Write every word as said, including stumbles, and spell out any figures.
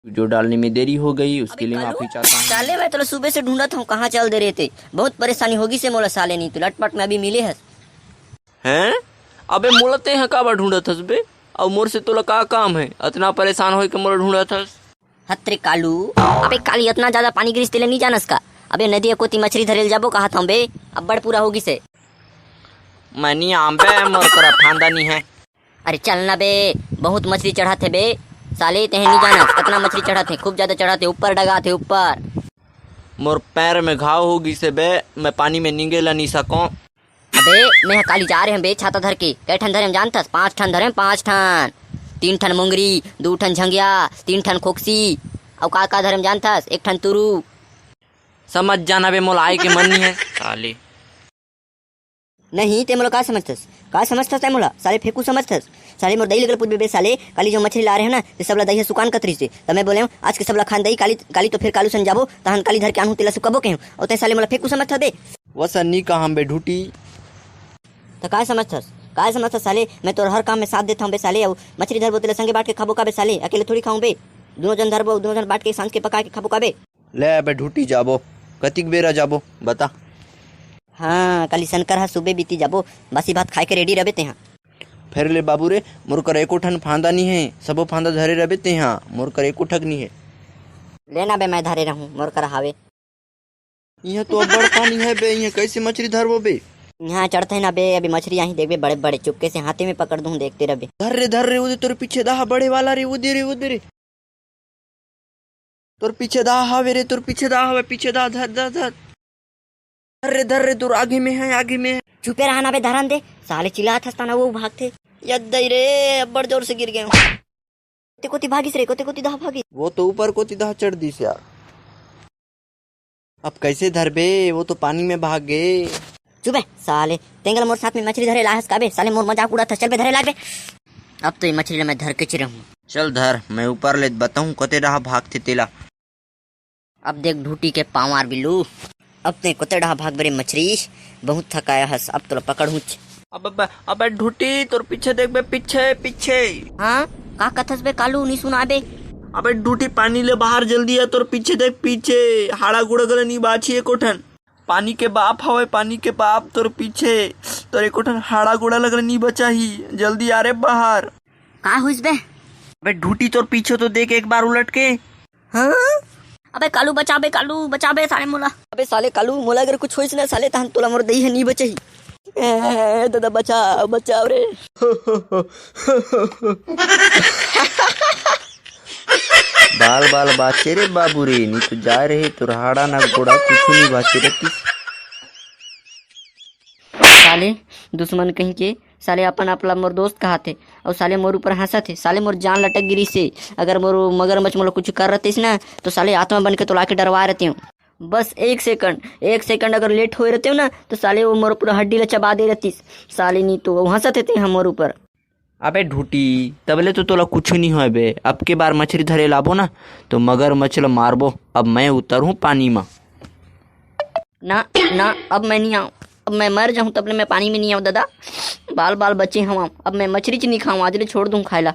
जो डालने में देरी हो गई, उसके लिए माफी चाहता हूँ। साले, मैं तोला सुबह से ढूंढत हूँ, कहाँ चल दे रहे थे। बहुत परेशानी होगी से मोला, साले, नहीं तो लटपट में अभी मिले हस। हैं? अबे, मोला तेहा काबर ढूंढत हस बे? अउ मोर से तोला का काम है? अतना परेशान होए के मोला ढूंढत हस? हत रे कालू, अबे काली अतना ज्यादा पानी गिरिस तेला नहीं जानस का? अबे नदिया कोती मछरी धरे ल जाबो कहत हूँ बे, अब्बड़ पूरा होगी से। मैं नहीं आम बे, मोर करा फांदा नहीं है। अरे चल ना बे, बहुत मछरी चढ़त हे बे। साले, तेहे नहीं जानस, कतना मछरी चढ़त हे, खूब ज्यादा चढ़त हे, ऊपर डगात हे, ऊपर। मोर पैर में घाव हो गिस हे बे, मैं पानी में निंगे ला नहीं सकों। अबे, मैं ह काली जा रहे हूँ बे, छाता धर के। कै ठन धरे हम जानथस? पाँच ठन धरे हम, पाँच ठन। तीन ठन मुंगरी, दू ठन झंगिया, तीन ठन खोकसी, अउ का का धरे हम जानथस? एक ठन तुरू। समझ जाना बे, मोला आए के मन नहीं है, साले। नहीं, ते मोला का समझथस? का समझथस ते मोला? साले फेंकू समझथस? साले मोर दई लगल पूछबे बे साले, काली जो मछरी ला रहे हैं ना, ते सबला दई ह सुकान कतरी से। त मैं बोले हूँ, आज के सबला खान दई, काली, काली तो फिर कालू सन जाबो, तहन काली धर के आनहूँ तेला सुकाबो कहे हूँ। अउ ते साले मोला फेंकू समझथस बे? वसन नी कहम बे ढूटी। त का समझथस? का समझथस साले? मैं तोर हर काम में साथ देत हूँ बे साले, अउ मछरी धरबो तेला संगे बांट के खाबो का बे साले? अकेले थोड़ी खाऊं बे, दोनों जन धरबो, दोनों जन बांट के सांझ के पका के खाबो का बे? ले अबे ढूटी जाबो, कतिक बेरा जाबो बता? हाँ, काली सनकर हा सुबे बीती जाबो, बासी भात खाए के रेडी रबे तेहा। फेर ले बाबू रे, मोर कर एको ठन फांदा नी है, सबो फांदा धरे रबे तेहा, मोर कर एको ठक नी है। लेना बे, मैं धरे रहूं, मोर कर हावे। इहाँ तो अब्बड़ पानी है बे, इहाँ कैसे मछरी धरबो बे? इहाँ चढ़ते ना बे, अभी मछरी आही देखबे, बड़े बड़े चुपके से हाथे में पकड़ दूं, देखते रबे। धर रे, धर रे, उदे तोर पीछे दाहा बड़े वाला रे, उदे रे, उदे रे। तोर पीछे दा हावे रे, तोर पीछे दा हावे, पीछे दा, धर, धर, धर। धर रे, धर रे, तोर आगे में है, आगे में है। चुपे रहा ना बे, धरन दे। साले चिल्लात हस तना वो भागथे। यद दई रे, अब्बड़ जोर से गिर गए। कोती कोती भागिस रे, कोती कोती दा भागिस। वो तो ऊपर कोती दा चढ़ दिस यार। अब कैसे धरबे, वो तो पानी में भाग गे। चुप बे साले, तेंगल मोर साथ में मछरी धरे लाहस काबे? साले मोर मजाक उड़ात हस, चल बे धरे लाग बे। अब तो ये मछरी ला मैं धर के चिरहूँ। चल धर, मैं ऊपर ले बताऊँ कते डहा भागथे तेला। अब देख ढूटी के पावार बिल्लू, अब ते कोते डहा भाग बे रे मछरी, बहुत थकाया हस, अब तोला पकड़हूँच। अब, अब, अबे ढूटी, तोर पीछे देख बे, पीछे, पीछे। हाँ, का कथस बे कालू, नी सुना बे। अबे ढूटी, पानी ले बाहर जल्दी आ, तोर पीछे देख, पीछे। हाड़ा गोड़ा गला नी बाची एको ठन। पानी के बाप हवय, पानी के बाप तोर पीछे। तोर एको ठन हाड़ा गोड़ा लगला नी बचाही। जल्दी आ रे बाहर। का होइस बे? अबे ढूटी, तोर पीछे तो देख एक बार उलट के। हाँ? अबे कालू बचा बे, कालू बचा बे साले मोला। अबे साले कालू, मोला अगर कुछ होइस ना साले, तहन तोला मोर दई ह नी बचही। ए, दादा बचाओ, बचाओ रे। बाल बाल बाचे रे बाबू रे, नी तो जाए रहे तोर हाड़ा ना गोड़ा, कुछ नी बाचे रहतिस। साले दुश्मन कहीं के, साले अपन आप ला मोर दोस्त कहाथे, अउ साले मोर ऊपर हंसत हे। साले मोर जान लटक गिरी से, अगर मोर मगरमच्छ मोला कुछ कर रहतिस ना, तो साले आत्मा बन के तोला के डरवा रहते हूँ। बस एक सेकंड, एक सेकंड अगर लेट होए रहते हो ना, तो साले वो मोर पूरा हड्डी ला चबा दे रहतिस। साले नी तो वो हंसत हे ते हमर ऊपर। अबे ढूटी, तबले तो तोला कुछ नहीं होए बे। अब के बार मछली धरे लाबो ना, तो मगरमच्छ ला मारबो। अब मैं उतरहूँ पानी मा। ना, ना, अब मैं नहीं आऊँ। अब मैं मर जाऊँ तबले मैं पानी में नहीं आऊँ दादा। बाल बाल बचे हवं, अब मैं मछली च नहीं खाऊँ, आज ले छोड़ दूँ खाए ला।